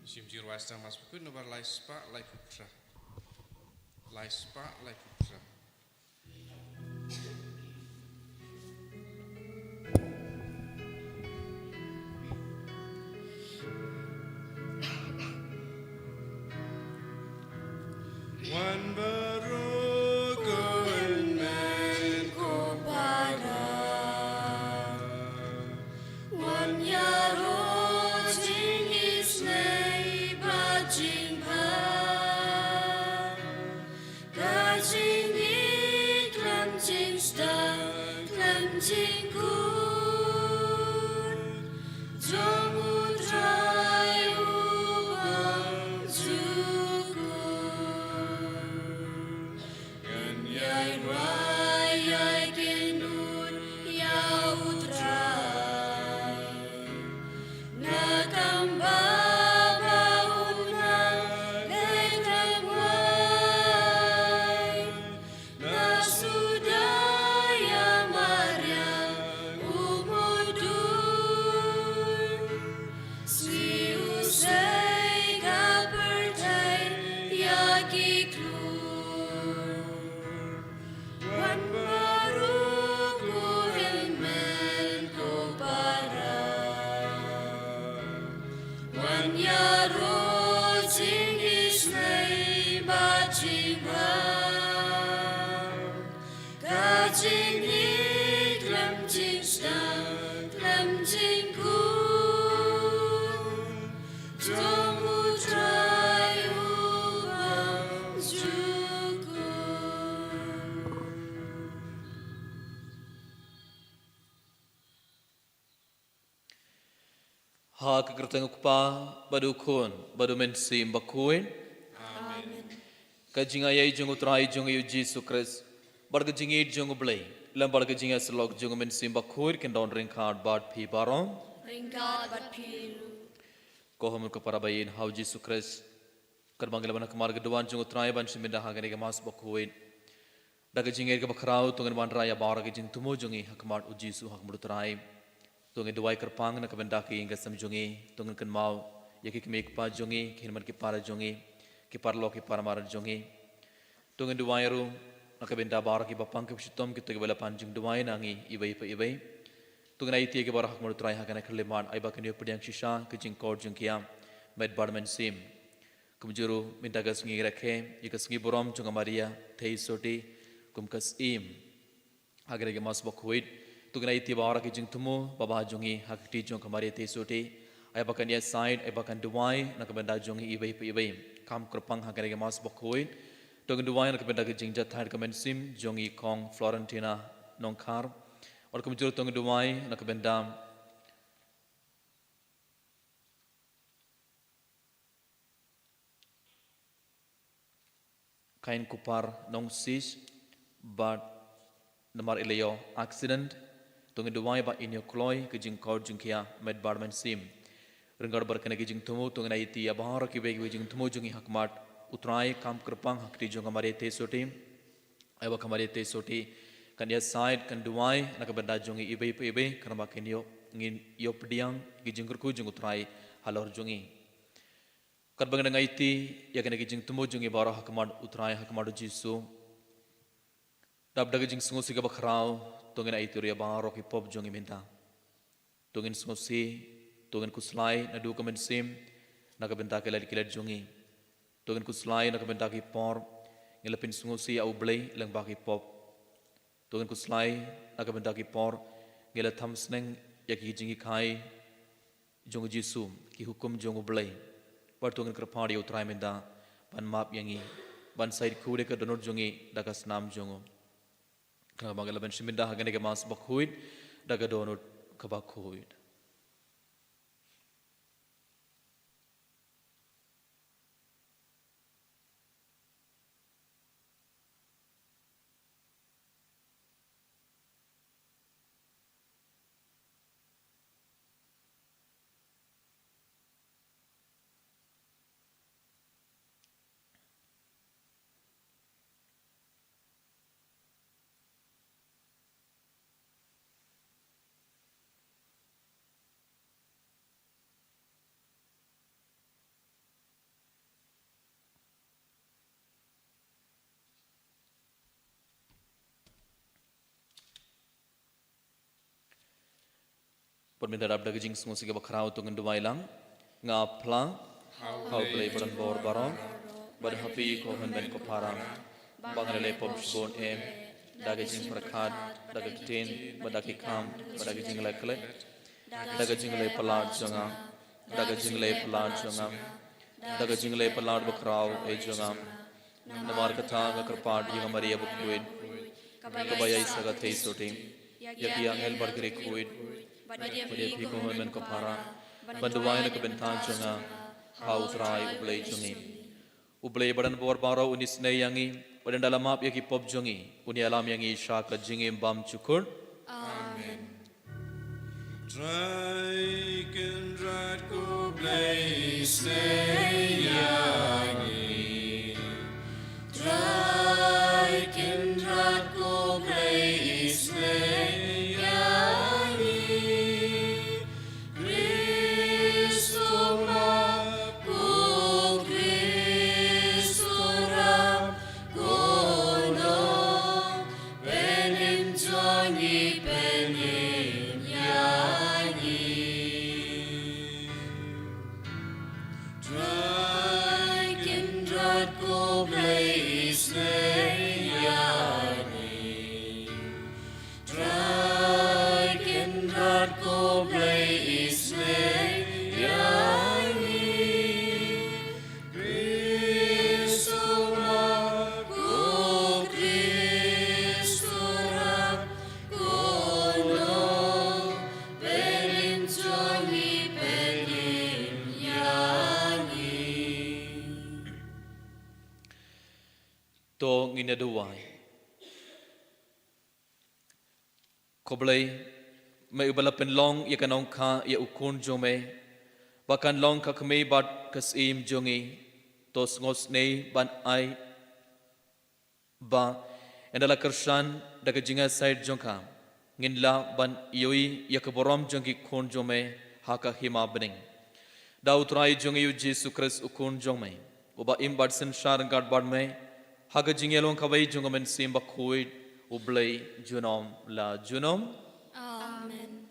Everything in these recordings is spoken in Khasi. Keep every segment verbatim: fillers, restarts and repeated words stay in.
Shim jingïaroh sdang Mass Bakhuid nombar lai spah laiphew phra. Lai spah laiphew phra. Wan baroh ko hynmen ko para. Wan ïaroh jingisynei bad jingbha. Ka jingïeit khlem jingsdang khlem jingkhuid jong U Trai uba jukut. Ngan ïai rai ïai kynduh ïa U Trai. Na kam ba ba u nang leh khlem wai. Na suda ïa mariang u mudui. Sngi u sei ka pyrthei ïa ki klur. Wan baroh ko hynmen ko para. Wan ïaroh jingisynei bad jingbha. Ka jingïeit khlem jingsdang khlem jingkhuid jong U Trai uba jukut. Ha ka kyrteng U Kpa bad U Khun bad U Mynsiem Bakhuid. Amen. Ka jingaiei jong U Trai jong ngi U Jisu Khrist bad ka jingïeit jong U Blei lem bad ka jingïasyllok jong U Mynsiem Bakhuid kin don ryngkat bad phi baroh. Ryngkat bad phi ruh. Ko hynmen ko para ba ïeit ha U Jisu Khrist. Katba ngi la wan ha khmat ka duwan jong U Trai ban shim bynta ha kane ka Mass Bakhuid. Da ka jingngeit kaba khraw to ngin wanrah ïa baroh ki jingthmu jong ngi ha khmat U Jisu ha khmat U Trai. To ngin duwai kyrpang na ka bynta ki ïing ki sem jong ngi, to ngin kynmaw ïa ki kmie ki kpa jong ngi, ki hynmen ki para jong ngi, ki paralok ki para mar jong ngi. To ngin duwai ruh na ka bynta baroh kiba pang kiba shitom, kito kiba la pan jingduwai na ngi iwei pa iwei. To ngin aiti ïa ki baroh ha khmat U Trai ha kane ka khyllipmat, ai ba kin ïoh pdiang shisha ka jingkor jong ki ïa met bad mynsiem. Kumjuh ruh mynta ka sngi rakhe ïa ka sngi burom jong ka Maria Theisotti kum ka Syiem. Ha kane ka Mass Bakhuid to ngin aiti baroh ki jingthmu babha jong ngi ha ka kti jong ka Maria Theisotti. Ai ba kan ïasaid, ai ba kan duwai na ka bynta jong ngi iwei pa iwei. Kham kyrpang ha kane ka Mass Bakhuid to ngin duwai na ka bynta ka jingjahthait ka mynsiem jong i Kong Florentina Nongkhar. Bad kumjuh ruh to ngin duwai na ka bynta Kain Kupar Nongsis bad namar i la ïoh accident. To ngin duwai ba in ïoh kloi ka jingkor jong ki ïa met bad mynsiem. Ryngkat bad kane ka jingthmu to ngin aiti ïa baroh kiwei kiwei ki jingthmu jong ngi ha khmat U Trai, kham kyrpang ha ka kti jong ka Maria Theisotti. Ai ba ka Maria Theisotti kan ïasaid, kan duwai na ka bynta jong ngi iwei pa iwei, khnang ba kin ïoh, ngin ïoh pdiang ki jingkyrkhu jong U Trai halor jong ngi. Katba ngi dang aiti ïa kane ki jingthmu jong ngi baroh ha khmat U Trai, ha khmat U Jisu, dap da ka jingsngewsih kaba khraw to ngin aiti ruh ïa baroh ki pop jong ngi mynta. To ngin sngewsih, to ngin khuslai naduh ka mynsiem na ka bynta ki lad ki lad jong ngi. To ngin khuslai na ka bynta ki por ngi la pynsngewsih ïa U Blei lyngba ki pop. To ngin khuslai na ka bynta ki por ngi la tham sneng ïa ki jinghikai jong U Jisu, ki hukum jong U Blei. Bad to ngin kyrpad ïa U Trai mynta ban map ïa ngi, ban said khuid ïa ka dohnud jong ngi da ka snam jong u. Khnang ba ngi lah ban shim bynta ha kane ka Mass Bakhuid da ka dohnud kaba khuid. Bad mynta dap da ka jingsngewsih kaba khraw to ngin duwai lang. Nga phla ha U Blei ba don bor baroh, bad ha phi ko hynmen ko para, ba nga la leh pop shibun em, da ka jingpyrkhat, da ka ktien, bad da ki kam, bad da ka jingleh khleh, da ka jingleh palat jong nga, da ka jingleh palat jong nga, da ka jingleh palat bakhraw eh jong nga. Namar kata nga kyrpad ïa ka Maria bakhuid, kaba ïaishah ka theisotti, ïa ki angel bad ki riewkhuid, bad ïa phi ko hynmen ko para, ban duwai na ka bynta jong nga ha U Trai U Blei jong ngi. U Blei ba don bor baroh un isynei ïa ngi, bad ynda la map ïa ki pop jong ngi, un ïalam ïa ngi sha ka jingim bymjukut. Amen. Trai Kynrad ko Blei isynei ïa ngi. Trai Kynrad ko Blei isynei ïa ngi. Khrist u map, ko Khrist u rap, ko nongpynim jong ngi, pynim ïa ngi. Trai Kynrad ko Blei isynei ïa ngi. Trai Kynrad ko Blei isynei ïa ngi. Khrist u map, ko Khrist u rap, ko nongpynim jong ngi, pynim ïa ngi. To ngin ïa duwai. Ko Blei, me uba la pynlong ïa ka nongkha ïa u Khun jong me, ba kan long ka kmie bad ka syiem jong ngi, to sngewsynei ban ai ba ynda la kyrshan da ka jingïasaid jong ka, ngin lah ban ïohi ïa ka burom jong ki khun jong me ha ka hima bneng. Da U Trai jong ngi U Jisu Khrist U Khun jong me, uba im bad synshar ryngkat bad me ha ka jingïalong kawei jong ka Mynsiem Bakhuid, U Blei junom la junom. Amen.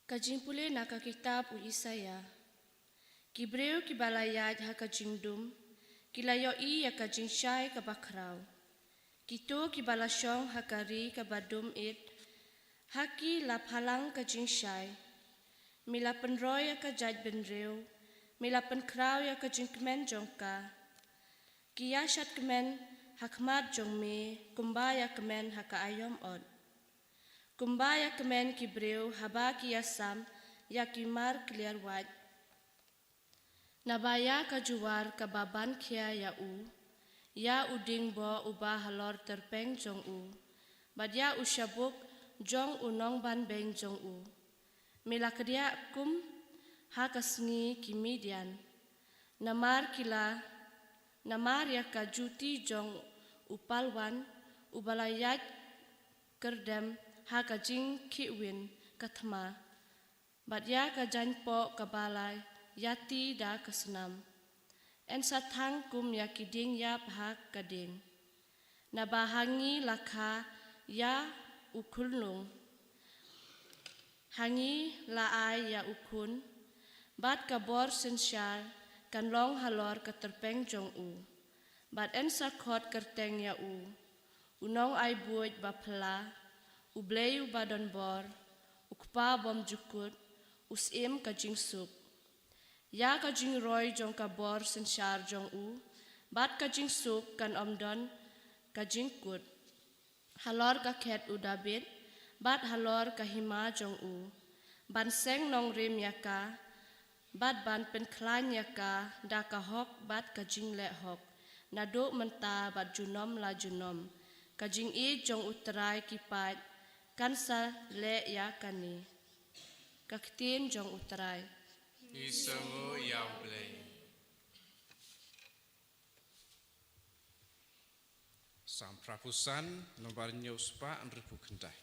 Ka jingpule na ka kitab u Isaïah. Ki briew kiba la ïaid ha ka jingdum, ki la ïohi ïa ka jingshai kaba khraw. Kito kiba la shong ha ka ri kaba dum it, ha ki la phalang ka jingshai. Me la pynroi ïa ka jaitbynriew, me la pynkhraw ïa ka jingkmen jong ka. Ki ïashad kmen ha khmat jong me, kumba ïakmen ha ka aïom ot. Kumba ïakmen ki briew haba ki ïasam ïa ki mar kliar wait. Naba ïa ka juwar kaba ban khia ïa u, ïa u dieng bok uba halor tyrpeng jong u, bad ïa u shabuk jong u nongbanbeiñ jong u, me la kdiah kum ha ka sngi ki Midian. Namar ki la, namar ïa ka juti jong u palwan uba la ïaid kyrdem ha ka jingkhih win ka thma, bad ïa ka jaiñpoh kaba la ïati da ka snam. Yn sa thang kum ïa ki dieng ïap ha ka dieng. Naba ha ngi la kha ïa u khunlung, ha ngi la ai ïa u khun, bad ka bor synshar kan long halor ka tyrpeng jong u. Bad yn sa khot kyrteng ïa u, u nongai buit ba phylla, u Blei uba don bor, u Kpa bymjukut, u Syiem ka jingsuk. Ïa ka jingroi jong ka bor synshar jong u bad ka jingsuk kan ym don ka jingkut halor ka khet u Dabid bad halor ka hima jong u, ban seng nongrim ïa ka, bad ban pynkhlaiñ ïa ka da ka hok bad ka jingleh hok, naduh mynta bad junom la junom. Ka jingïeit jong U Trai ki paid kan sa leh ïa kane. Ka ktien jong U Trai. Ngi sngew ïa U Blei. Salm phra phew san, nombar hynñiew spah hynriew phew khyndai.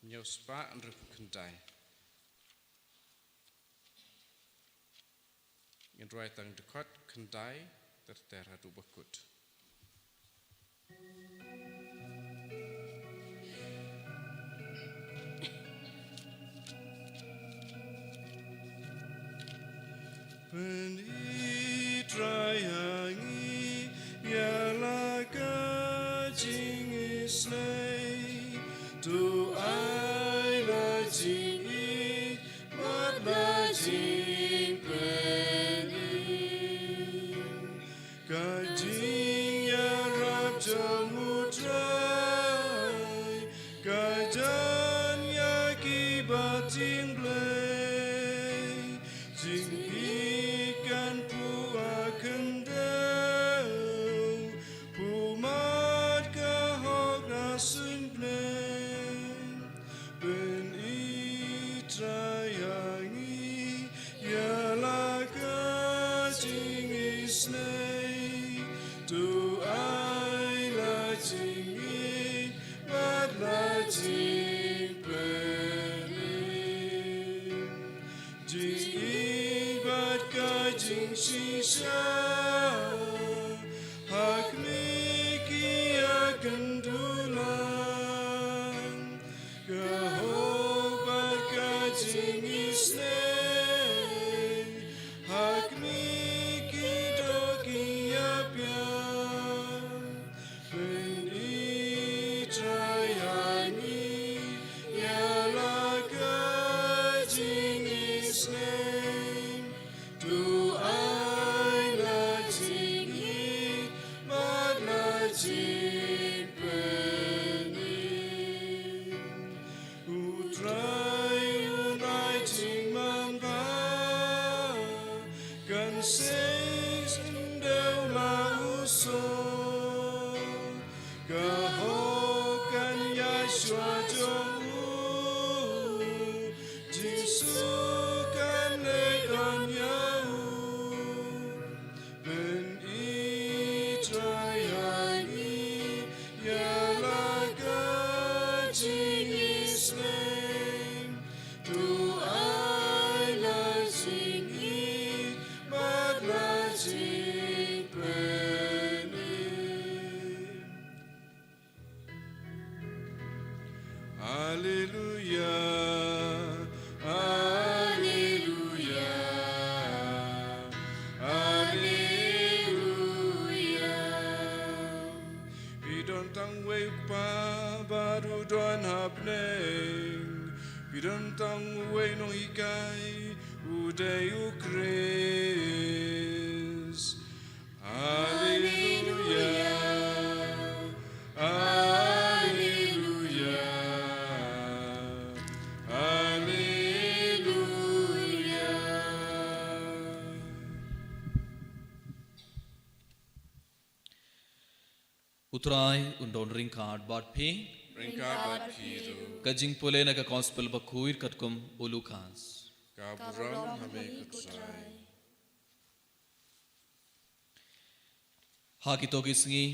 Hynñiew spah hynriew phew khyndai. Ngin rwai tang dkhot khyndai ter ter haduh ba kut. Pynitrai ha ngi ïa la ka jingisynei, to ai la jingïeit bad la jingpynim. Ka jingïarap jong U Trai ka jan ïa kiba tieng blei. Jingïeit kan phuh ha khyndew, phuh mat ka hok ha suiñ bneng. Pynitrai ha ngi ïa la ka jingisynei, to ai la jingïeit bad la jingpynim. Jingïeit bad ka jingshisha ha khmih ki ïakynduh lang. Ka hok bad ka jingisynei ha khmih ki doh ki ïapiang. Pynitrai ha ngi ïa la ka jingisynei, to ai la jingïeit bad la jingpynim. U Trai un ai jingmanbha, kan seng sngewdei la u soh. Ka hok kan ïaid shuwa jong u, jingsuk kan leit don ïa u. Pynitrai ha ngi ïa la ka jingisynei, to ai la jingïeit bad la jingpynim. Alleluia, alleluia, alleluia. Phi don tang uwei U Kpa bad u don ha bneng. Phi don tang uwei u Nonghikai, u dei U Khrist. Alleluia, alleluia, alleluia. U Trai un don ryngkat bad phi. Ryngkat bad phi ruh. Ka jingpule na ka Gospel bakhuid katkum u Lukas. Ka burom ha me ko Trai. Ha kito ki sngi,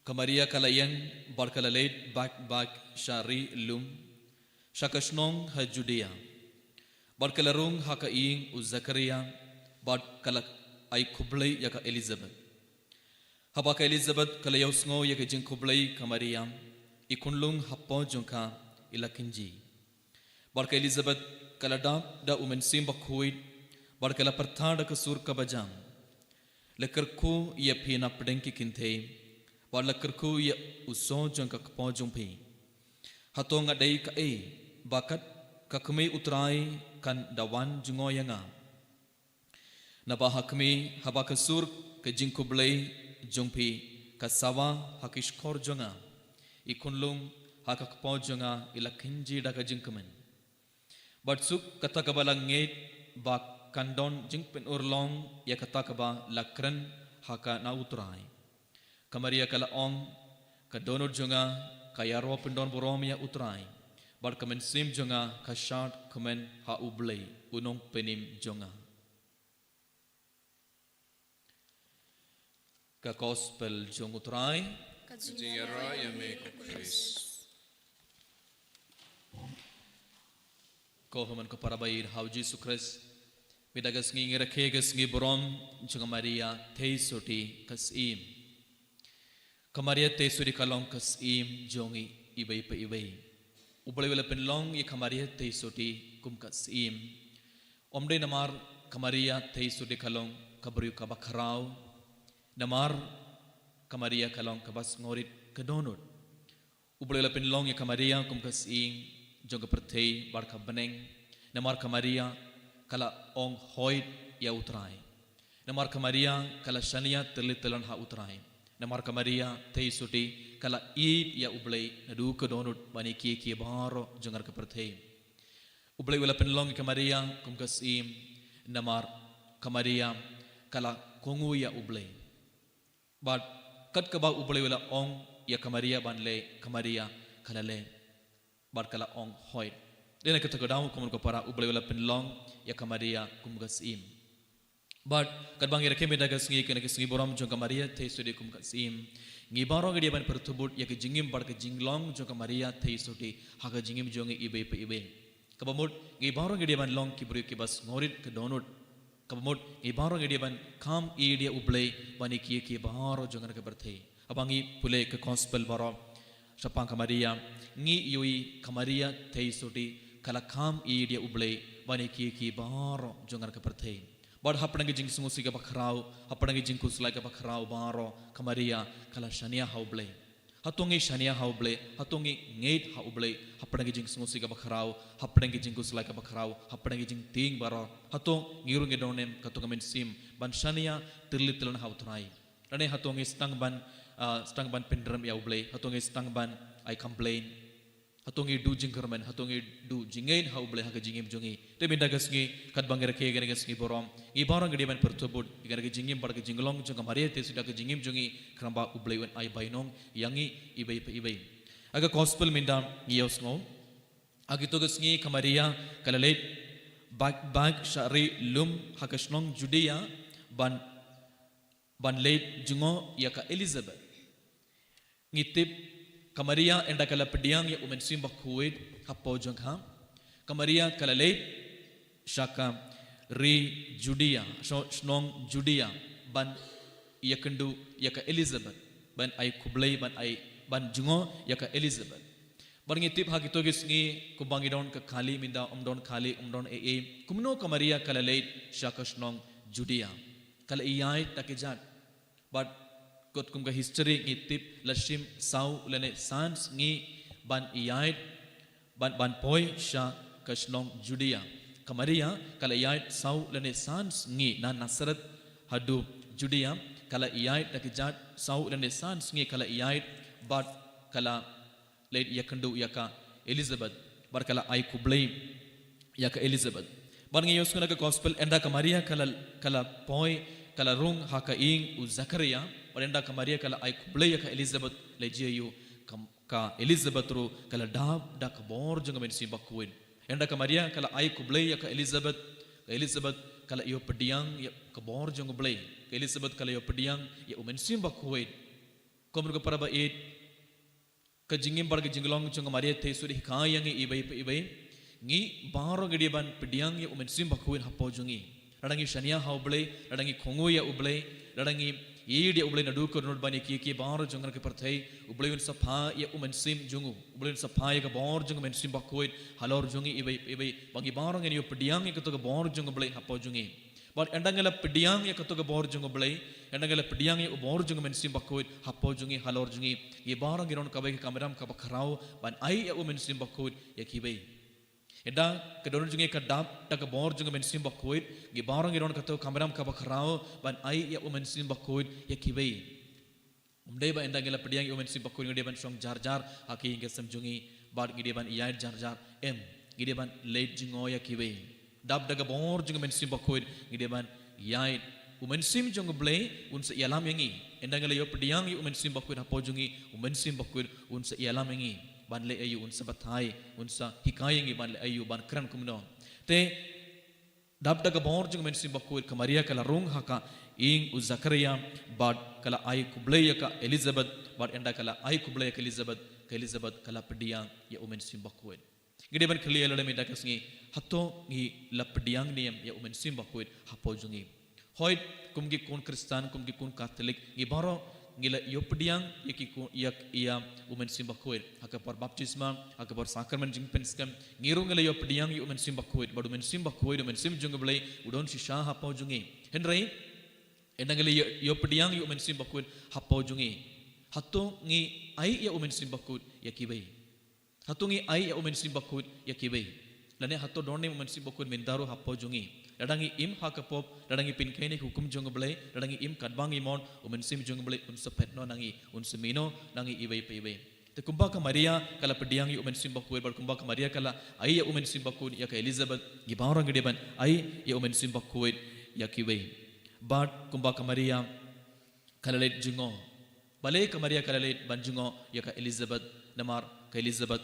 ka Maria ka la ïeng bad ka la leit bak bak sha ri lum, sha ka shnong ha Judia. Bad ka la rung ha ka ïing u Zakaria, bad ka la ai khublei ïa ka Elizabeth. Haba ka Elizabeth ka la ïohsngew ïa ka jingkhublei ka Maria, i khunlung hapoh jong ka i la kynjih. Bad ka Elizabeth ka la dap da u Mynsiem Bakhuid, bad ka la pyrta da ka sur kaba jam. La kyrkhu ïa phi na pdeng ki kynthei, bad la kyrkhu ïa u soh jong ka kpoh jong phi. Hato nga dei kaei, ba kat ka kmie U Trai kan da wan jngoh ïa nga. Naba ha khmih, haba ka sur ka jingkhublei jong phi ka sawa ha ki shkor jong nga, i khunlung ha ka kpoh jong nga i la kynjih da ka jingkmen. Bad suk kata kaba la ngeit ba kan don jingpynurlong ïa kata kaba la kren ha ka na U Trai. Ka Maria ka la ong, ka dohnud jong nga ka ïaroh pyndon burom ïa U Trai, bad ka mynsiem jong nga ka shad kmen ha U Blei, U Nongpynim jong nga. Ka Gospel jong U Trai. Ka jingïaroh ïa me ko Khrist. Ko hynmen ko para ba ïeit ha U Jisu Khrist. Mynta ka sngi ngi rakhe ka sngi burom jong ka Maria Theisotti ka Syiem. Ka Maria Theisotti ka long ka Syiem jong ngi iwei pa iwei. U Blei u la pynlong ïa ka Maria Theisotti kum ka Syiem. Ym dei namar ka Maria Theisotti ka long ka briew kaba khraw, namar ka Maria ka long kaba sngewrit ka dohnud. U Blei u la pynlong ïa ka Maria kum ka Syiem jong ka pyrthei bad ka bneng, namar ka Maria ka la ong hoid ïa U Trai. Namar ka Maria ka la shaniah tylli tyllan ha U Trai. Namar ka Maria Theisotti ka la ïeit ïa U Blei naduh ka dohnud ban ïa kiei kiei baroh jong ka pyrthei. U Blei u la pynlong ïa ka Maria kum ka Syiem, namar ka Maria ka la kohnguh ïa U Blei. Bad kat kaba U Blei u la ong ïa ka Maria ban leh, ka Maria ka la leh. Bad ka la ong hoid. Dei na kata ka daw, ko hynmen ko para, U Blei u la pynlong ïa ka Maria kum ka Syiem. Bad katba ngi rakhe mynta ka sngi, kane ka sngi burom jong ka Maria Theisotti kum ka Syiem, ngi baroh ngi dei ban pyrthuh bud ïa ka jingim bad ka jinglong jong ka Maria Theisotti ha ka jingim jong ngi iwei pa iwei. Kaba mut ngi baroh ngi dei ban long ki briew kiba sngewrit ka dohnud. Kaba mut ngi baroh ngi dei ban kham ïeit ïa U Blei ban ïa kiei kiei baroh jong ka pyrthei. Haba ngi pule ka Gospel baroh shaphang ka Maria, ngi ïohi ka Maria Theisotti ka la kham ïeit ïa U Blei ban ïa kiei kiei baroh jong ka pyrthei. Bad hapdeng ka jingsngewsih kaba khraw, hapdeng ka jingkhuslai kaba khraw baroh, ka Maria ka la shaniah ha U Blei. Hato ngi shaniah ha U Blei, hato ngi ngeit ha U Blei hapdeng ka jingsngewsih kaba khraw, hapdeng ka jingkhuslai kaba khraw, hapdeng ka jingtieng baroh? Hato ngi ruh ngi don em kato ka mynsiem ban shaniah tylli tyllan ha U Trai? Lane hato ngi sdang ban, ah, sdang ban pynrem ïa U Blei, hato ngi sdang ban ai complain? Hato ngi duh jingkyrmen, hato ngi duh jingngeit ha U Blei ha ka jingim jong ngi? Te mynta ka sngi, katba ngi rakhe kane ka sngi burom, ngi baroh ngi dei ban pyrthuh bud ïa kane ka jingim bad ka jinglong jong ka Maria Theisotti ha ka jingim jong ngi, khnang ba U Blei un ai bainong ïa ngi iwei pa iwei. Ha ka Gospel mynta ngi ïohsngew, ha kito ki sngi ka Maria ka la leit bad, bad sha ri lum ha ka shnong Judia ban, ban leit jngoh ïa ka Elizabeth. Ngi tip ka Maria ynda ka la pdiang ïa U Mynsiem Bakhuid hapoh jong ka, ka Maria ka la leit sha ka ri Judia, sho-, shnong Judia, ban ïakynduh ïa ka Elizabeth, ban ai khublei, ban ai, ban jngoh ïa ka Elizabeth. Bad ngi tip ha kito ki sngi kumba ngi don ka kali mynta, ym don kali, ym don ei ei, kumno ka Maria ka la leit sha ka shnong Judia? Ka la ïaid da ka kjat. Bad katkum ka history ngi tip la shim saw lane san sngi ban ïaid, ban, ban poi sha ka shnong Judia. Ka Maria ka la ïaid saw lane san sngi na Nasareth haduh Judia, ka la ïaid da ka kjat saw lane san sngi ka la ïaid, bad ka la leit ïakynduh ïa ka Elizabeth, bad ka la ai khublei ïa ka Elizabeth. Bad ngi ïohsngew na ka Gospel ynda ka Maria ka la, ka la poi, ka la rung ha ka ïing u Zakaria, bad ynda ka Maria ka la ai khublei ïa ka Elizabeth, leit jia ïa u, ka, ka Elizabeth ruh ka la dap da ka bor jong ka Mynsiem Bakhuid. Ynda ka Maria ka la ai khublei ïa ka Elizabeth, ka Elizabeth ka la ïoh pdiang ïa ka bor jong U Blei. Ka Elizabeth ka la ïoh pdiang ïa U Mynsiem Bakhuid. Ko hynmen ko para ba ïeit, ka jingim bad ka jinglong jong ka Maria Theisotti hi ka ïa ngi iwei pa iwei. Ngi baroh ngi dei ban pdiang ïa U Mynsiem Bakhuid hapoh jong ngi. Lada ngi shaniah ha U Blei, lada ngi kohnguh ïa U Blei, lada ngi ïeit ïa U Blei naduh ka dohnud ban ïa kiei kiei baroh jong ka pyrthei, U Blei un sa phah ïa U Mynsiem jong u. U Blei un sa phah ïa ka bor jong U Mynsiem Bakhuid halor jong ngi iwei pa iwei. Ba ngi baroh ngin ïoh pdiang ïa kato ka bor jong U Blei hapoh jong ngi. Bad ynda ngi la pdiang ïa kato ka bor jong U Blei, ynda ngi la pdiang ïa u bor jong U Mynsiem Bakhuid hapoh jong ngi, halor jong ngi, ngi baroh ngi don kawei ka kamram kaba khraw ban ai ïa U Mynsiem Bakhuid ïa kiwei. Ynda ka dohnud jong ngi ka dap da ka bor jong U Mynsiem Bakhuid, ngi baroh ngi don kato ka kamram kaba khraw ban ai ïa U Mynsiem Bakhuid ïa kiwei. Ym dei ba ynda ngi la pdiang ïa U Mynsiem Bakhuid ngi dei ban shong jar jar ha ka ïing ka sem jong ngi, bad ngi dei ban ïaid jar jar. Em, ngi dei ban leit jngoh ïa kiwei. Dap da ka bor jong U Mynsiem Bakhuid ngi dei ban ïaid. U Mynsiem jong U Blei un sa ïalam ïa ngi. Ynda ngi la ïoh pdiang ïa U Mynsiem Bakhuid hapoh jong ngi, U Mynsiem Bakhuid un sa ïalam ïa ngi ban leh aïu, un sa batai, un sa hikai ïa ngi ban leh aïu, ban kren kumno. Te dap da ka bor jong U Mynsiem Bakhuid, ka Maria ka la rung ha ka ïing u Zakaria, bad ka la ai khublei ïa ka Elizabeth, bad ynda ka la ai khublei ïa ka Elizabeth, ka Elizabeth ka la pdiang ïa u Mynsiem Bakhuid. Ngi dei ban kylli ïa lade mynta ka sngi, hato ngi la pdiang ne em ïa u Mynsiem Bakhuid hapoh jong ngi? Hooid, kum ki khun Khristan, kum ki khun Katholik, ngi baroh ngi la ïoh pdiang ïa ki khun, ïa, ïa u Mynsiem Bakhuid ha ka por baptisma, ha ka por sakramen jingpynskhem. Ngi ruh ngi la ïoh pdiang ïa u Mynsiem Bakhuid, bad u Mynsiem Bakhuid, u Mynsiem jong u Blei u don shisha hapoh jong ngi. Hynrei ynda ngi la ïoh, ïoh pdiang ïa u Mynsiem Bakhuid hapoh jong ngi, hato ngi ai ïa u Mynsiem Bakhuid ïa kiwei? Hato ngi ai ïa u Mynsiem Bakhuid ïa kiwei? Lane hato don ne em u Mynsiem Bakhuid mynta ruh hapoh jong ngi? Lada ngi im ha ka pop, lada ngi pynkhiah ïa ki hukum jong u Blei, lada ngi im katba ngi mon, u Mynsiem jong u Blei un sa phet noh na ngi, un sa mih noh na ngi iwei pa iwei. Te kumba ka Maria ka la pdiang ïa u Mynsiem Bakhuid, bad kumba ka Maria ka la ai ïa u Mynsiem Bakhuid ïa ka Elizabeth, ngi baroh ngi dei ban ai ïa u Mynsiem Bakhuid ïa kiwei. Bad kumba ka Maria ka la leit jngoh. Balei ka Maria ka la leit ban jngoh ïa ka Elizabeth, namar ka Elizabeth,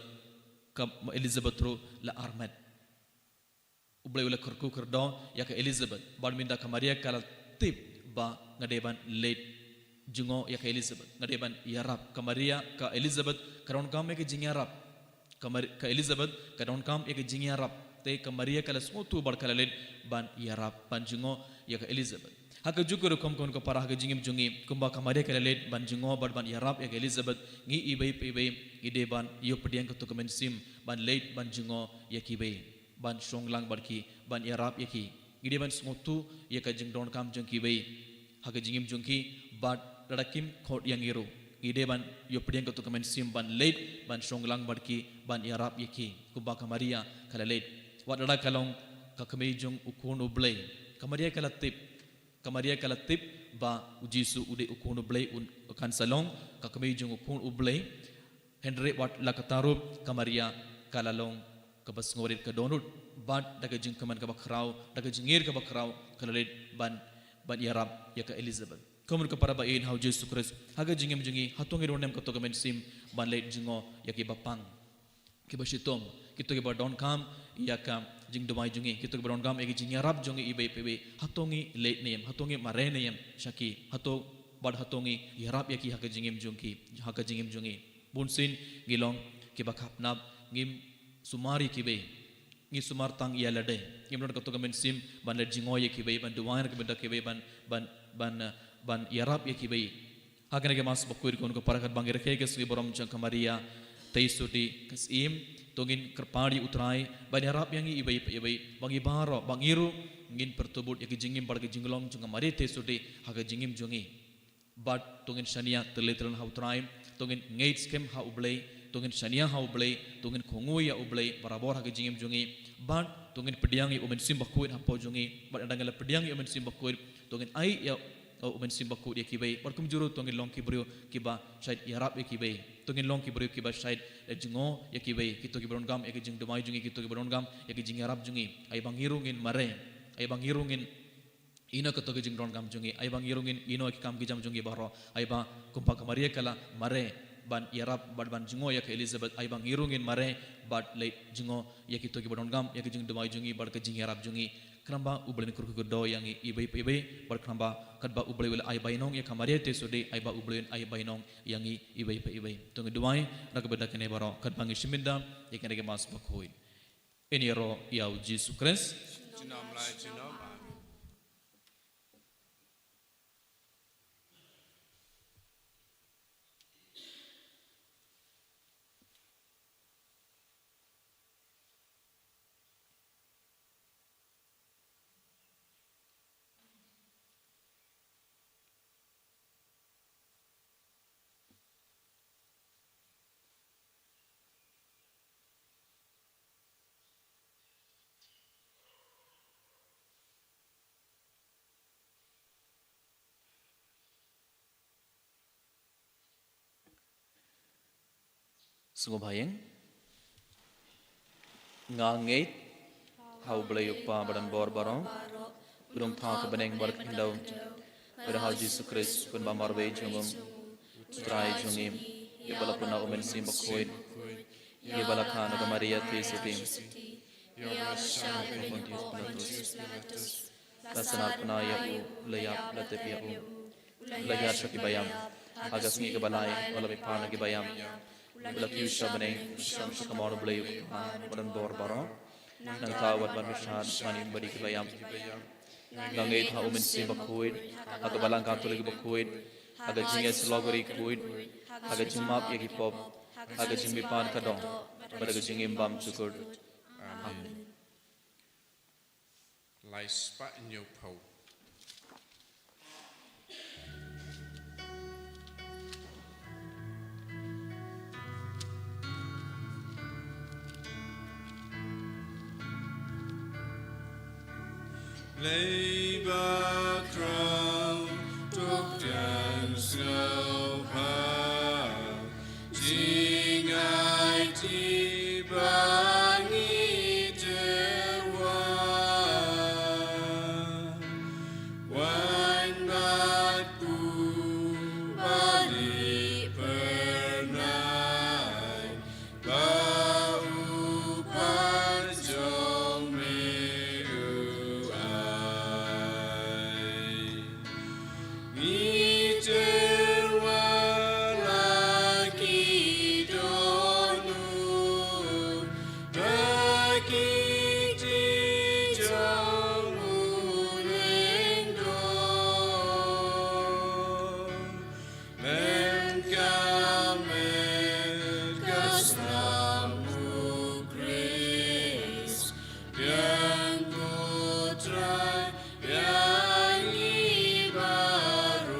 ka Elizabeth ruh la armet. U Blei u la kyrkhu kyrdoh ïa ka Elizabeth, bad mynta ka Maria ka la tip ba nga dei ban leit jngoh ïa ka Elizabeth, nga dei ban ïarap. Ka Maria, ka Elizabeth ka donkam ïa ka jingïarap. Ka Mar-, ka Elizabeth ka donkam ïa ka jingïarap. Te ka Maria ka la sngewthuh bad ka la leit ban ïarap, ban jngoh ïa ka Elizabeth. Ha kajuh ka rukom, ko hynmen ko para, ha ka jingim jong ngi, kumba ka Maria ka la leit ban jngoh bad ban ïarap ïa ka Elizabeth, ngi iwei pa iwei ngi dei ban ïoh pdiang kato ka mynsiem ban leit ban jngoh ïa kiwei, ban shong lang bad ki, ban ïarap ïa ki. Ngi dei ban sngewthuh ïa ka jingdonkam jong kiwei ha ka jingim jong ki, bad lada kim khot ïa ngi ruh, ngi dei ban ïoh pdiang kato ka mynsiem ban leit ban shong lang bad ki, ban ïarap ïa ki, kumba ka Maria ka la leit. Wat lada ka long ka kmie jong u Khun u Blei, ka Maria ka la tip, ka Maria ka la tip ba u Jisu u dei u Khun u Blei, un kan sa long ka kmie jong u Khun u Blei. Hynrei wat la katta ruh, ka Maria ka la long kaba sngewrit, ka dohnud, bad da ka jingkmen kaba khraw, da ka jingngeit kaba khraw, ka la leit ban, ban ïarap ïa ka Elizabeth. Ko hynmen ko para ba ïeit ha u Jisu Khrist, ha ka jingim jong ngi, hato ngi don ne em kato ka mynsiem ban leit jngoh ïa kiba pang, kiba shitom, kito kiba donkam ïa ka jingduwai jong ngi, kito kiba donkam ïa ka jingïarap jong ngi iwei pa iwei? Hato ngi leit ne em, hato ngi mareh ne em sha ki? Hato, bad hato ngi ïarap ïa ki ha ka jingim jong ki, ha ka jingim jong ngi? Bunsien ngi long kiba khapnap, ngim sumar ïa kiwei, ngi sumar tang ïa lade. Ngim don kato ka mynsiem ban leit jngoh ïa kiwei, ban duwai na ka bynta kiwei, ban, ban, ban, eh, ban ïarap ïa kiwei. Ha kane ka Mass bakhuid, ko hynmen ko para, katba ngi rakhe ïa ka sngi burom jong ka Maria Theisotti ka Syiem, to ngin kyrpad ïa u Trai ban ïarap ïa ngi iwei pa iwei, ba ngi baroh, ba ngi ruh ngin pyrthuh bud ïa ka jingim bad ka jinglong jong ka Maria Theisotti ha ka jingim jong ngi. Bad to ngin shaniah tylli tylli ha u Trai, to ngin ngeit skhem ha u Blei, to ngin shaniah ha u Blei, to ngin kohnguh ïa u Blei barabor ha ka jingim jong ngi. Bad to ngin pdiang ïa u Mynsiem Bakhuid hapoh jong ngi. Bad ynda ngi la pdiang ïa u Mynsiem Bakhuid, to ngin ai ïa u Mynsiem Bakhuid ïa kiwei. Bad kumjuh ruh to ngin long ki briew kiba shait ïarap ïa kiwei. To ngin long ki briew kiba shait, eh, jngoh ïa kiwei, kito kiba donkam ïa ka jingduwai jong ngi, kito kiba donkam ïa ka jingïarap jong ngi. Ai ba ngi ruh ngin mareh, ai ba ngi ruh ngin ïehnoh kato ka jingdonkam jong ngi, ai ba ngi ruh ngin ïehnoh ïa ki kam ki jam jong ngi baroh, ai ba kumba ka Maria ka la mareh ban ïarap bad ban jngoh ïa ka Elizabeth, ai ba ngi ruh ngin mareh bad leit jngoh ïa kito kiba donkam ïa ka jingduwai jong ngi bad ka jingïarap jong ngi. Khnang ba u Blei un kyrkhu kyrdoh ïa ngi iwei pa iwei, bad khnang ba katba u Blei u la ai bainong ïa ka Maria Theisotti, ai ba u Blei un ai bainong ïa ngi iwei pa iwei. To ngin duwai na ka bynta kine baroh, katba ngi shim bynta ïa kane ka Mass bakhuid. Ngin ïaroh ïa u Jisu Khrist. Junom la junom. Amen. Sngewbha ïeng. Nga ngeit ha u Blei u Kpa badonbor baroh, u nongthaw ka bneng bad ka khyndew, bad ha u Jisu Khrist, u Khun ba marwei jong u Trai jong ngi, ïa ba la pynlong u Mynsiem Bakhuid, ïa ba la kha na ka Maria Theisotti, ïa ba la shah ha u Pontius Pilatus, la sngewpynïap ïa u, la ïap, la tep ïa u, la hiar sha kiba ïap ha ka sngi kaba lai, u la mihpat na kiba ïap, u la kiew sha bneng, u shong sha kamon U Blei U Kpa ba donbor baroh. Nangta wat ban bishar ban im bad kiba ïap. Nga ngeit ha U Mynsiem Bakhuid, ha ka Balang Katholik bakhuid, ha ka jingïasyllok bakhuid, ha ka jingmap ïa ki pop, ha ka jingmihpat ka doh, bad ha ka jingim bymjukut. Amen. Lai spah hynñiew phew. Lei ba khraw, to khraw sngewbha, jingaiti ba ngi tyrwa. Wan bad u ba lieh pyrnai, ba u pat jong me u ai. Ngi tyrwa la ki dohnud, da ki kti jong u lyngdoh. Mynta ka met ka snam u Khrist, biang ko Trai, biang ïa ngi baroh.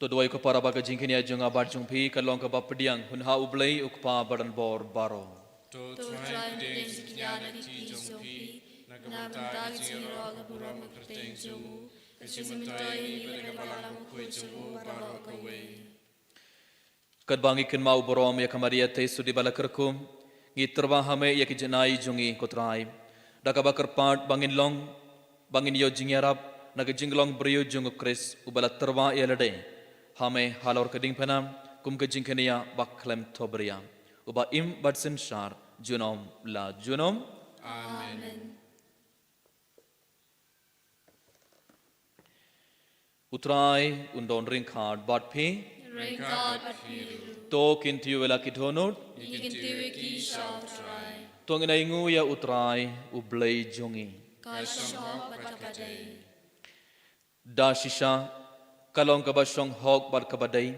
To duwai ko para ba ka jingkynïa jong nga bad jong phi kan long kaba pdiang hun ha U Blei U Kpa badonbor baroh. To Trai pdiang jingkynïa na kti jong phi, na ka bynta ka jingïaroh ka burom ka kyrteng jong u, ka jingmyntoi ïa ngi bad ka Balang Bakhuid jong u baroh kawei. Katba ngi kynmaw burom ïa ka Maria Theisotti ba la kyrkhu, ngi tyrwa ha me ïa ki jinai jong ngi ko Trai. Da kaba kyrpad ba ngin long, ba ngin ïoh jingïarap na ka jinglong briew jong u Khrist uba la tyrwa ïa lade ha me halor ka diengphna kum ka jingkynïa ba khlem thohbria, uba im bad synshar junom la junom. Amen. U Trai un don ryngkat bad phi. Ryngkat bad phi ruh. To kyntiew ïa la ki dohnud. Ngi kyntiew ïa ki sha u Trai. To ngin ainguh ïa u Trai, U Blei jong ngi. Ka shong hok bad kaba dei. Da shisha ka long kaba shong hok bad kaba dei,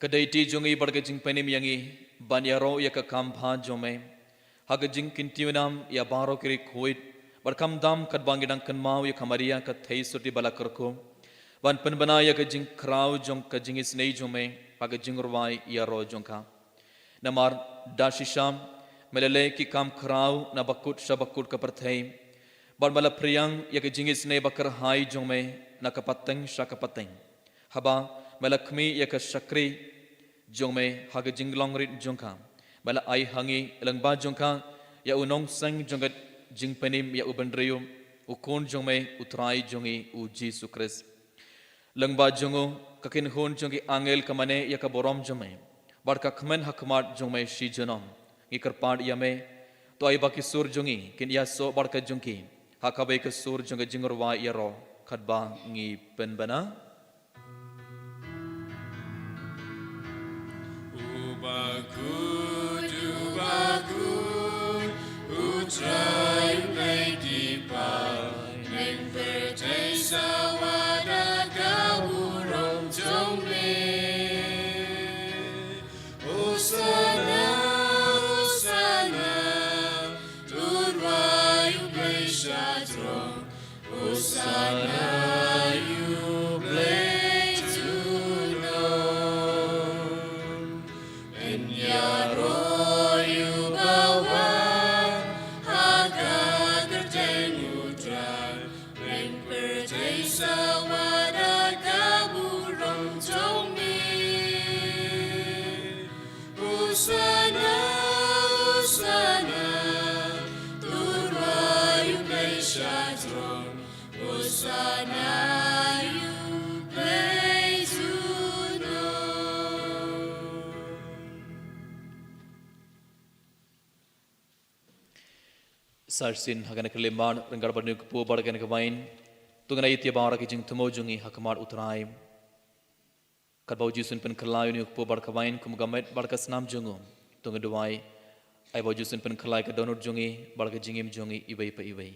ka dei ti jong ngi bad ka jingpynim ïa ngi ban ïaroh ïa ka kam bha jong me ha ka jingkyntiew nam ïa baroh ki riewkhuid, bad khamtam katba ngi dang kynmaw ïa ka Maria ka Theisotti ba la kyrkhu, ban pynbna ïa ka jingkhraw jong ka jingisynei jong me ha ka jingrwai ïaroh jong ka. Namar da shisha me la leh ki kam khraw na bakut sha bakut ka pyrthei, bad me la phriang ïa ka jingisynei ba kyrhai jong me na ka pateng sha ka pateng. Haba me la khmih ïa ka shakri jong me ha ka jinglong rit jong ka, me la ai ha ngi lyngba jong ka ïa u nongseng jong ka jingpynim ïa u bynriew, u Khun jong me, u Trai jong ngi u Jisu Khrist. Lyngba jong u ka kynhun jong ki angel ka mane ïa ka burom jong me, bad ka kmen ha khmat jong me shi junom. Ngi kyrpad ïa me, to ai ba ki sur jong ngi kin ïasoh bad ka jong ki ha kawei ka sur jong ka jingrwai ïaroh, katba ngi pynbna. Uba khuid, uba khuid, u Trai Blei ki paid, neng pyrthei sawa da ka burom jong me. Hosana, Hosana, to rwai U Blei sha throne. Hosana ïa U Blei junom. Yn ïaroh ïa uba wan ha ka kyrteng U Trai. Neng pyrthei sawa da ka burom jong me. Hosana, Hosana, to rwai U Blei sha throne. Sa shisien ha kane ka liang ryngkat bad une u kpu bad kane ka wain, to ngin ïa ïaid bad ki jingthmu jong ngi ha khmat U Trai. Katba U Jisu un pynkylla ïa une u kpu bad ka wain kum ka met bad ka snam jong u, to ngin duwai. Ai ba U Jisu un pynkylla ïa ka dohnud jong ngi bad ka jingim jong ngi iwei pa iwei.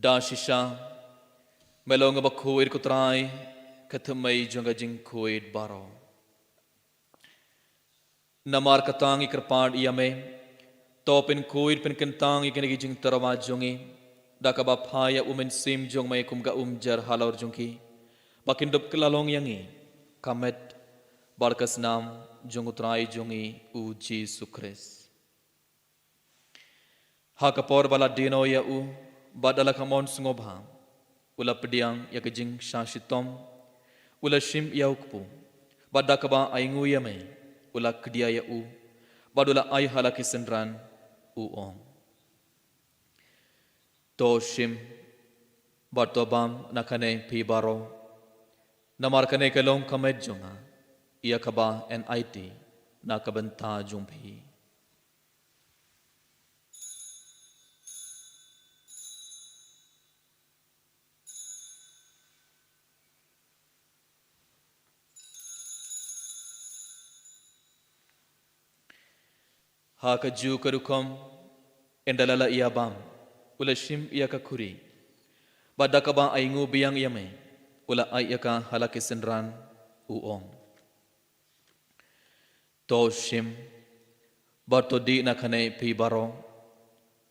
Da shisha me long uba khuid, ko Trai, ka thymmei jong ka jingkhuid baroh. Namar kata ngi kyrpad ïa me, to pynkhuid pynkyntang ïa kine ki jingtyrwa jong ngi da kaba phai ïa U Mynsiem jong me kum ka umjar halor jong ki, ba kin dup kylla long ïa ngi ka met bad ka snam jong U Trai jong ngi U Jisu Khrist. Ha ka por ba la dieng noh ïa u bad da la kham sngewbha, u la pdiang ïa ka jingshah shitom, u la shim ïa u kpu, bad da kaba ainguh ïa me, u la kdiah ïa u bad u la ai ha la ki synran, u ong: To shim bad to bam na kane phi baroh, namar kane ka long ka met jong nga, ïa kaba yn aiti na ka bynta jong phi. Ha kajuh ka rukom, ynda la lah ïa bam, u la shim ïa ka khuri, bad da kaba ainguh biang ïa me, u la ai ïa ka ha la ki synran, u ong: To shim bad to dih na kane phi baroh,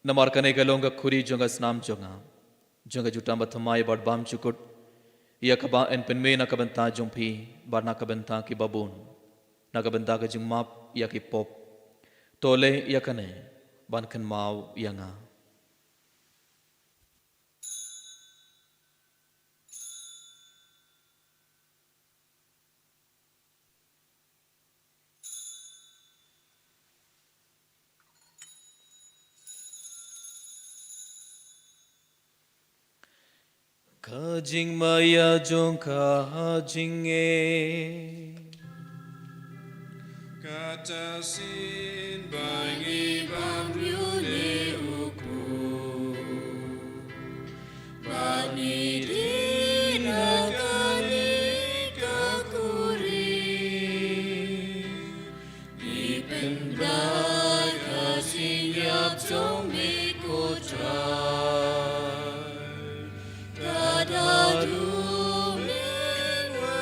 namar kane ka long ka khuri jong ka snam jong nga, jong ka jutang bathymmai bad bymjukut, ïa kaba yn pynmih na ka bynta jong phi bad na ka bynta ki babun, na ka bynta ka jingmap ïa ki pop. To leh ïa kane ban kynmaw ïa nga. Ka jingmaïa jong ka jingngeit. Kata shisien ba ngi bam ïa une u kpu, ba ngi dih na kane ka khuri, ngi pynbna ka jingïap jong me, ko Trai, ka daw mynta.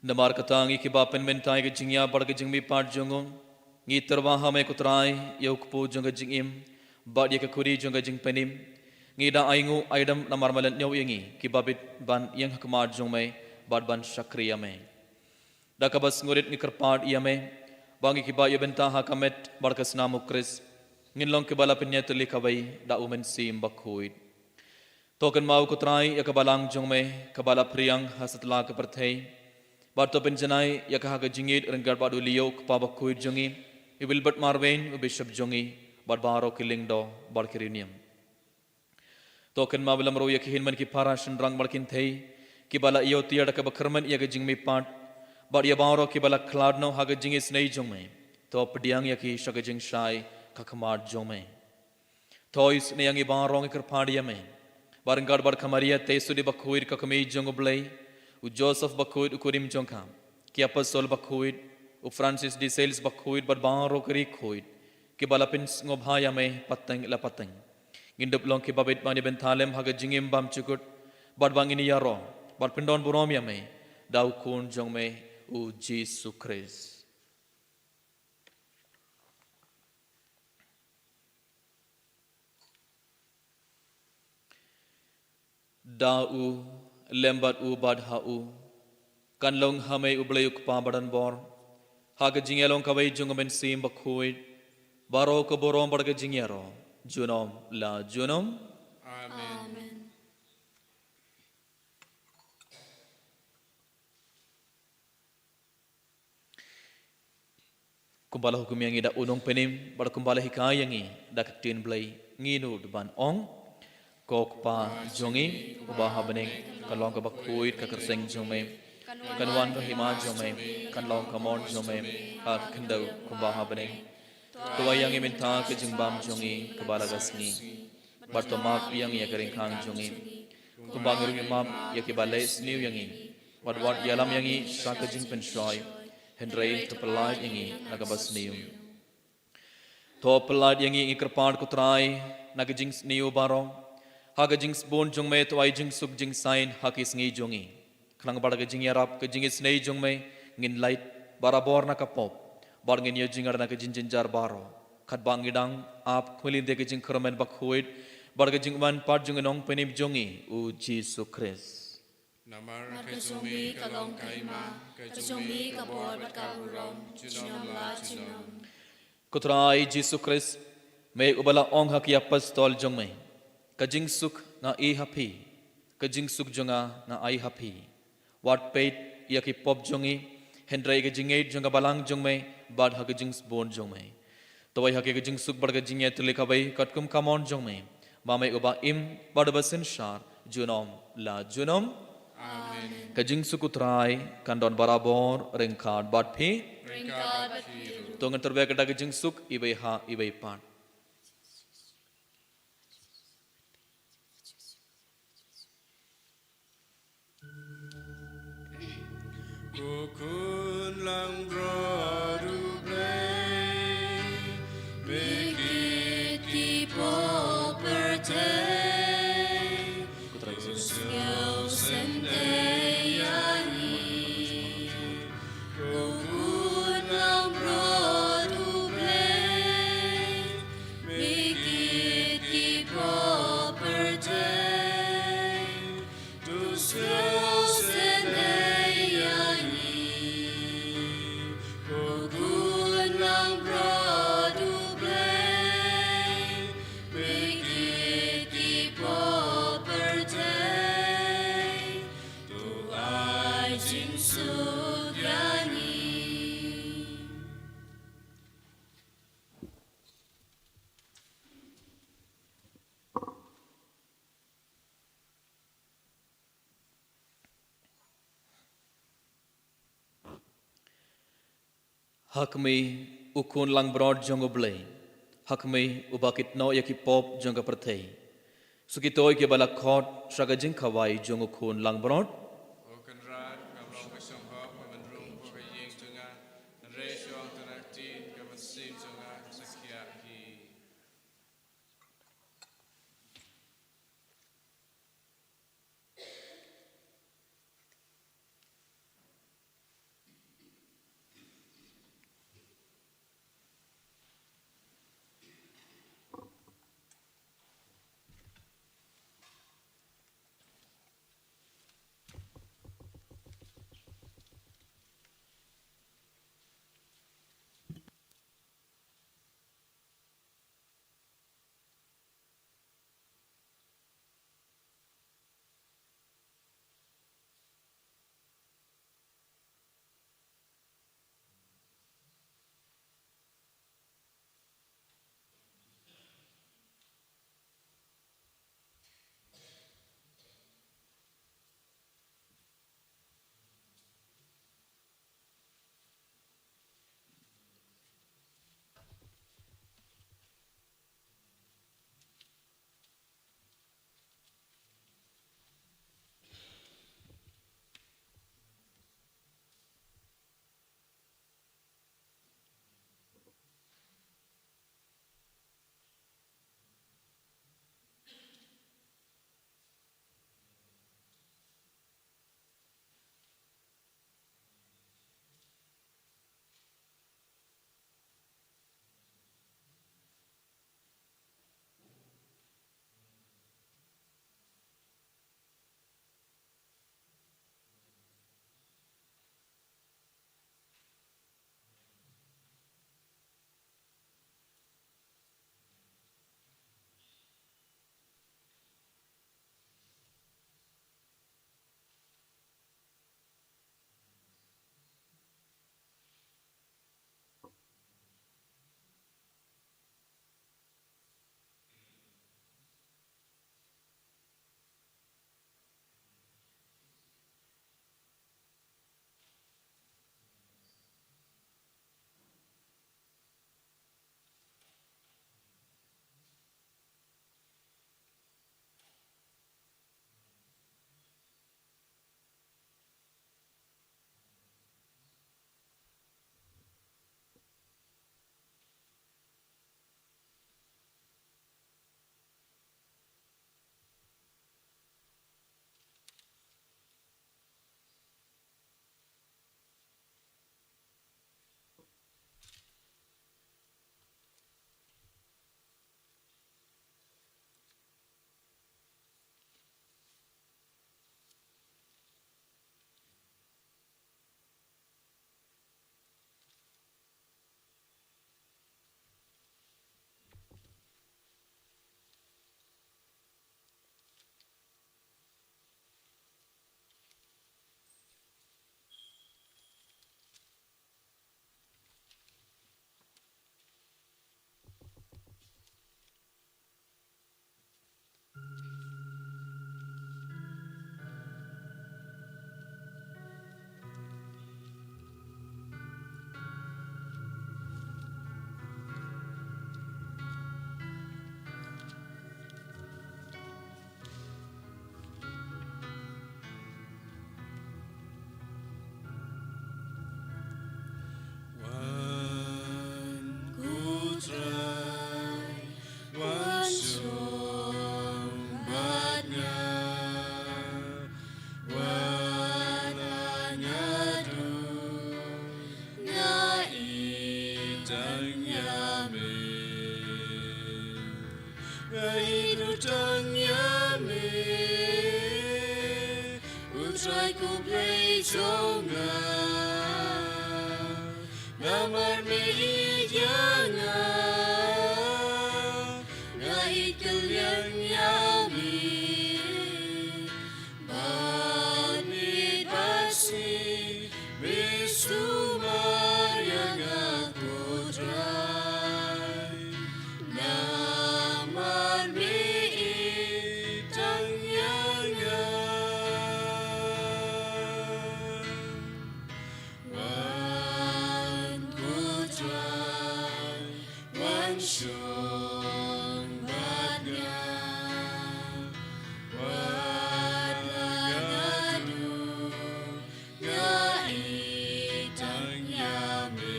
Namar kata ngi kiba pynmynta ïa ka jingïap bad ka jingmihpat jong u, ngi tyrwa ha me, ko Trai, ïa u kpu jong ka jingim bad ïa ka khuri jong ka jingpynim. Ngi da ainguh aidem namar me la ñiew ïa ngi kiba bit ban ïeng ha khmat jong me bad ban shakri ïa me. Da kaba sngewrit ngi kyrpad ïa me ba ngi kiba ïa bynta ha ka met bad ka snam u Khrist, ngin long kiba la pynïatylli kawei da u Mynsiem Bakhuid. To kynmaw, ko Trai, ïa ka balang jong me kaba la phriang ha satlak ka pyrthei, bad to pynjanai ïa ka ha ka jingïeit ryngkat bad u Leo, u kpa bakhuid jong ngi, u Wilbert Marwein, u bishop jong ngi, bad baroh ki lyngdoh bad ki riewniam. To kynmaw lem ruh ïa ki hynmen ki para, shynrang bad kynthei kiba la ïoh tiar da kaba kyrmen ïa ka jingmihpat, bad ïa baroh kiba la khlad noh ha ka jingisynei jong me. To pdiang ïa ki sha ka jingshai ha khmat jong me. To isynei ïa ngi baroh, ngi kyrpad ïa me, ba ryngkat bad ka Maria Theisotti bakhuid, ka kmie jong u Blei, u Joseph bakhuid, u kurim jong ka, ki apostol bakhuid, u Francis de Sales bakhuid, bad baroh ki riewkhuid kiba la pynsngewbha ïa me pateng la pateng, ngin dup long kiba bit ban ïa bynta lem ha ka jingim bymjukut, bad ba ngin ïaroh bad pyndonburom ïa me da u Khun jong me, u Jisu Khrist. Da u, lem bad u, bad ha u, kan long ha me, u Blei u Kpa badonbor, ha ka jingïalong kawei jong u Mynsiem Bakhuid, baroh ka burom bad ka jingïaroh junom la junom. Amen. Amen. Kumba la hukum ïa ngi da u Nongpynim, bad kumba la hikai ïa ngi da ka ktien Blei, ngi nud ban ong: Ko Kpa jong ngi uba ha bneng, kan long kaba khuid ka kyrteng jong me, kan wan ka hima jong me, kan long ka mon jong me ha ka khyndew kumba ha bneng. To ai ïa ngi mynta ka jingbam jong ngi kaba la ka sngi, bad to map ïa ngi ïa ka ryngkang jong ngi, kumba ngi ruh ngi map ïa kiba leh sniew ïa ngi, bad wat ïalam ïa ngi sha ka jingpynshoi, hynrei to pyllait ïa ngi na kaba sniew. To pyllait ïa ngi, ngi kyrpad ko Trai, na ka jingsniew baroh, ha ka jingsbun jong me to ai jingsuk jingsaiñ ha ki sngi jong ngi, khnang ba da ka jingïarap ka jingisynei jong me ngin lait barabor na ka pop, bad ngin ïoh jingïarap na ka jingjynjar baroh, katba ngi dang ap khmih lynti ka jingkyrmen bakhuid bad ka jingwan pat jong u Nongpynim jong ngi u Jisu Khrist. Namar ka jong me ka long ka hima, ka jong me ka bor bad ka burom, junom la junom. Ko Trai Jisu Khrist, me uba la ong ha ki apostol jong me: Ka jingsuk nga ai ha phi, ka jingsuk jong nga nga ai ha phi. Wat peit ïa ki pop jong ngi, hynrei ka jingngeit jong ka balang jong me, bad ha ka jingsbun jong me to ai ha ki ka jingsuk bad ka jingïatylli kawei katkum ka mon jong me, ma me uba im bad uba synshar junom la junom. Amen. Ka jingsuk u Trai kan don barabor ryngkat bad phi. Ryngkat bad phi ruh. To ngin tyrwa da ka jingsuk iwei ha iwei pat. Ko khun langbrot U Blei, me kit ki pop pyrthei, to sngewsynei ïa ngi. Ko khun langbrot U Blei, me kit ki pop pyrthei, to sngewsynei ïa ngi. Ko khun langbrot U Blei, me kit ki pop pyrthei, to ai jingsuk ïa ngi. Ha kmie, u khun langbrot jong U Blei. Ha kmie, uba kit noh ïa ki pop jong ka pyrthei. Shu kito kiba la khot sha ka jingkhawai jong u khun langbrot. O Kynrad, ngam long ba shong hok ban rung ha ka ïing jong nga, hynrei shu ong tang ktien, ka mynsiem jong nga kan sa khiah hi. Trai ko Blei jong nga, namar me ïeit ïa nga, nga ïeit kylliang ïa me. Bad me basi, me sumar ïa nga ko Trai. Namar me ïeit tang ïa nga. Wan ko Trai, wan shong bad nga. Wat la nga duk, nga ïeit tang ïa me.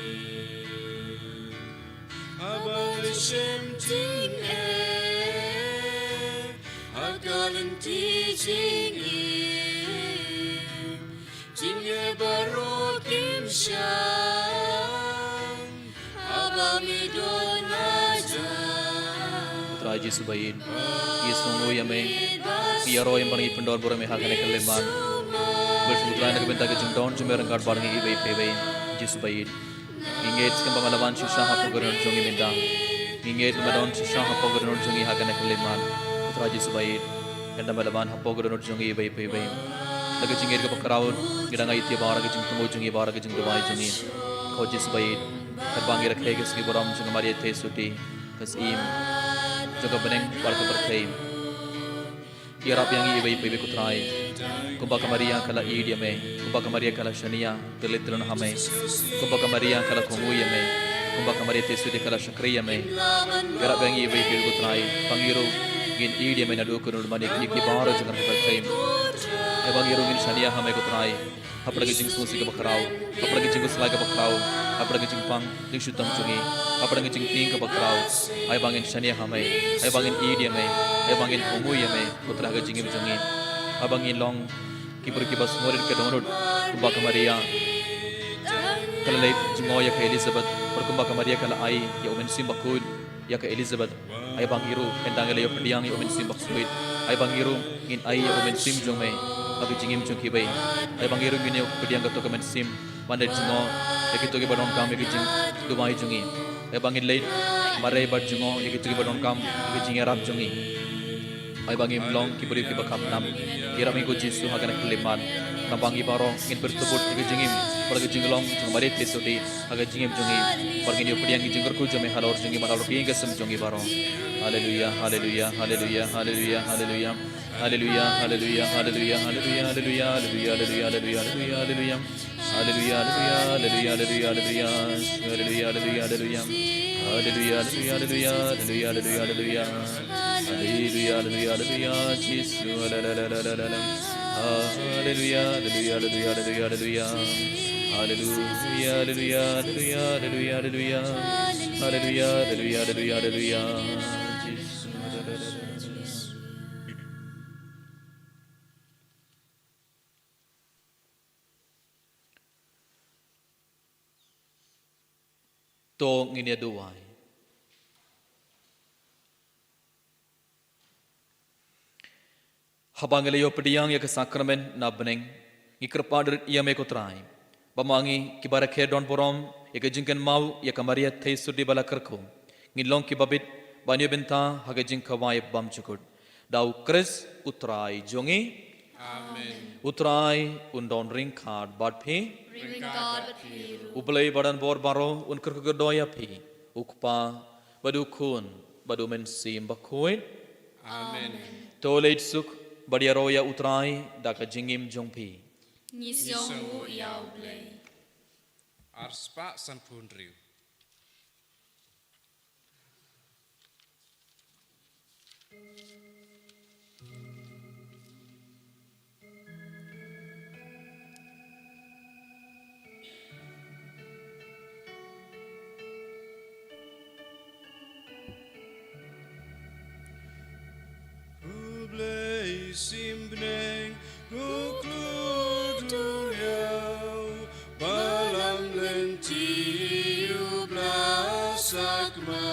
Haba nga shim jingeh ha ka lynti jingim, jingeh baroh kim shang haba me don hajan. Trai Jisu ba ïeit, ngi sngewnguh ïa me. Ngi ïaroh ïa me bad ngi pyndon burom ïa me ha kane ka khyllipmat. Bad sngewthuh Trai na ka bynta ka jingdon jong me ryngkat bad ngi iwei pa iwei. Jisu ba ïeit, ngi ngeit skhem ba me la wan shisha hapoh ka dohnud jong ngi mynta. Ngi ngeit ba me don shisha hapoh ka dohnud jong ngi ha kane ka khyllipmat. Ko Trai Jisu ba ïeit, ngeit ba me la wan hapoh ka dohnud jong ngi iwei pa iwei. Na ka jingngeit kaba khraw, ngi dang aiti ïa me ha ka jingthmu jong ngi, ha ka jingduwai jong ngi. Ko Jisu ba ïeit, katba ngi rakhe ïa ka sngi burom jong ka Maria Theisotti, ka syiem jong ka bneng bad ka pyrthei. Ïarap ïa ngi iwei pa iwei ko Trai. Kumba ka Maria ka la ïeit ïa me, kumba ka Maria ka la shaniah, ka la leit tylli ha me. Kumba ka Maria ka la kohnguh ïa me, kumba ka Maria Theisotti ka la shakri ïa me. Ïarap ïa ngi iwei pa iwei ko Trai, ba ngi ruh ngin ïeit ïa me naduh kane ka mynmiet, ïa ki baroh jong ka pyrthei. Ai ba ngi ruh ngin shaniah ha me ko Trai. Hapdeng ka jingsngewsih kaba khraw, hapdeng ka jingkhuslai kaba khraw, hapdeng ka jingpang jingshitom jong ngi, hapdeng ka jingtieng kaba khraw. Ai ba ngin shaniah ha me, ai ba ngin ïeit ïa me, ai ba ngin kohnguh ïa me ko Trai ha ka jingim jong ngi. Ai ba ngin long ki briew kiba sngewrit ka dohnud kumba ka Maria ka la leit jngoh ïa ka Elizabeth, bad kumba ka Maria ka la ai ïa u Mynsiem Bakhuid ïa ka Elizabeth. Ai ba ngi ruh, ynda ngi la ïoh pdiang ïa u Mynsiem Bakhuid, ai ba ngi ruh ngin ai ïa u Mynsiem jong me ha ka jingim jong kiwei. Ai ba ngi ruh ngin ïoh pdiang kato ka mynsiem ban leit jngoh ïa kito kiba donkam ïa ka jingduwai jong ngi. Ai ba ngin leit mareh bad jngoh ïa kito kiba donkam ïa ka jingïarap jong ngi. Ai ba ngim long ki briew kiba khapnam. Ïarap ïa ngi ko Jisu ha kane ka khyllipmat. Namar ba ngi baroh ngin pyrthuh bud ïa ka jingim bad ka jinglong jong ka Maria Theisotti ha ka jingim jong ngi. Bad ngin ïoh pdiang ïa ka jingkyrkhu jong me halor jong ngi bad halor ka ïing ka sem jong ngi baroh. Haleluia, haleluia, haleluia, haleluia, haleluia. Haleluia, haleluia, haleluia, haleluia, haleluia. Haleluia, haleluia, haleluia, haleluia. Haleluia, haleluia, haleluia, haleluia. Haleluia, haleluia, haleluia. Haleluia, haleluia, haleluia, haleluia, haleluia. Haleluia, haleluia, haleluia, Jisu. Haleluia, haleluia, haleluia, haleluia. Haleluia, haleluia, haleluia, haleluia, haleluia, haleluia. Haleluia, haleluia, haleluia, haleluia, Jisu. To ngin ïa duwai. Haba ngi la ïoh pdiang ïa ka sakramen na bneng, ngi kyrpad rit ïa me ko Trai ba ma ngi kiba rakhe don burom ïa ka jingkynmaw ïa ka Maria Theisotti ba la kyrkhu, ngin long kiba bit ban ïoh bynta ha ka jingkhawai bymjukut. Da U Khrist U Trai jong ngi. Amen. U Trai un don ryngkat bad phi. Ryngkat bad phi ruh. U Blei ba don bor baroh un kyrkhu kyrdoh ïa phi, U Kpa bad U Khun bad U Mynsiem Bakhuid. Amen. To leit suk bad ïaroh ïa U Trai da ka jingim jong phi. Ngi sngewnguh ïa U Blei. Arspah sanphew hynriew. U Blei sim bneng, u khlur duriaw, ba lam lynti u bla sakma.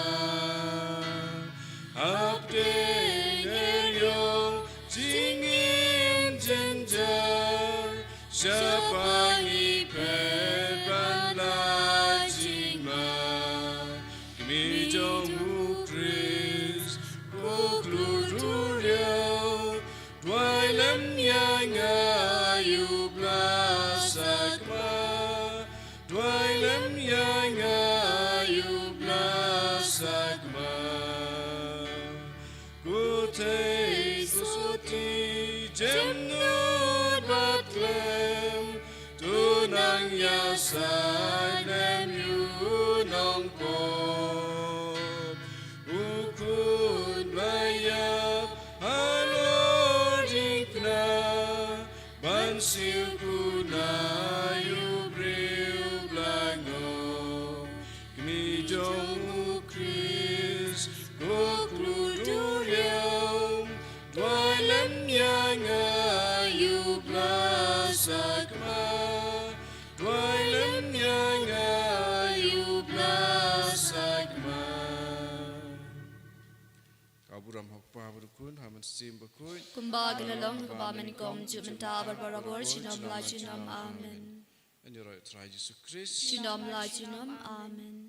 Hapdeng eriong jingim jynjar, Japa ngi phet ban la jingma. Kmie jong u Khrist, ko khlur duriaw, duwai lem ïa nga ïa u Blei sakma. Duwai lem ïa nga ïa u Blei sakma. Ko thei soti jemnud bad khlem, to nang ïasaid lem ïa u nongpop. U khun ba ïap halor jingkna, ban siew kuna ïa u briew blango. Kmie jong u Khrist, ko khlur duriaw, duwai lem ïa nga ïa u Blei sakma. Duwai lem ïa nga ïa u Blei sakma. Ka burom ha u Kpa bad u Khun, ha u Mynsiem Bakhuid. Kumba ka la long ha kaba nyngkong, juh mynta bad barabor, junom la junom. Amen. Ngi ïaroh ïa u Trai Jisu Khrist. Junom la junom. Amen.